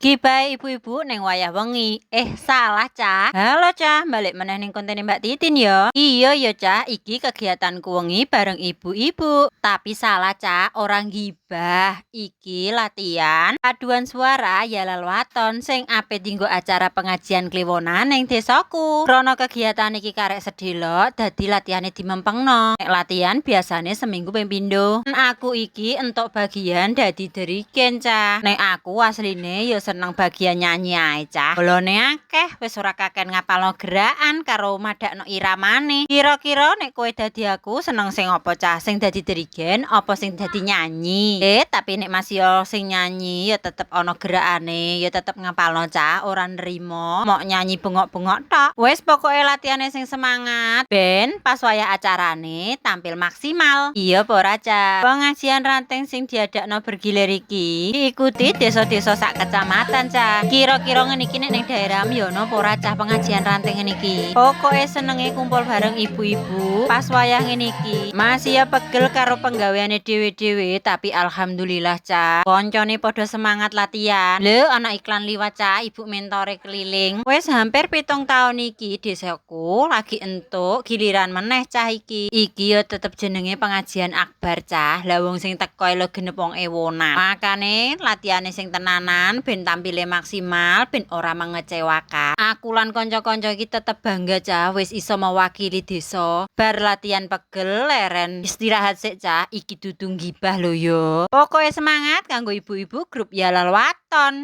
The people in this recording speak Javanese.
Gibahe ibu-ibu ning wayah wengi. Eh, salah, Cah. Halo, Cah, balik meneh ning kontene Mbak Titin ya. Iya ya, Cah, iki kegiatanku wengi bareng ibu-ibu. Tapi salah, Cah, ora gibah. Iki latihan paduan suara Yalal Waton sing ape dinggo acara pengajian kliwonan ning desaku. Krono kegiatan iki karek sedelok, dadi latihane dimempengno. Nek latihan biasane seminggu ping pindho. Aku iki entuk bagian dadi dirigen, Cah. Nek aku asline ya seneng bagian nyanyi ae, Cah. Bolone akeh, wis ora kaken ngapalno gerakan karo madakno iramane. Kira-kira nek kowe dadi aku seneng sing apa, Cah? Sing dadi dirigen apa sing dadi nyanyi? Eh, tapi nek masih sing nyanyi ya tetep ana gerakane, ya tetep ngapalno, Cah, ora nrimo mok nyanyi bengok-bengok tok. Wis pokoke latihane sing semangat ben pas wayah acarane tampil maksimal. Iya apa ora, Cah? Pengajian ranting sing diadakno bergilir iki diikuti desa-desa sak kecamatan, Cah. Kira-kira ngene iki nek ning daerah ya ono apa ora, Cah, pengajian ranting ngene iki? Pokoke senenge kumpul bareng ibu-ibu pas wayah ngene iki. Masih ya pegel karo penggaweane dhewe-dhewe, tapi alhamdulillah, Cah. Koncone padha semangat latihan. Lho, ana iklan liwat, Cah, ibu mentore keliling. Wis hampir 7 tahun iki desaku lagi entuk giliran meneh, Cah, iki. Iki ya tetep jenenge pengajian akbar, Cah. Lah wong sing teko lho genep wong ewonan. Makane latihane sing tenanan ben tampile maksimal, ben ora mengecewakan. Aku lan kanca-kanca iki tetep bangga, Cah, wis iso mewakili desa. Bar latihan pegel leren istirahat sik, Cah, iki dudu gibah lho yo. Pokoke semangat kanggo ibu-ibu grup Yalal Waton.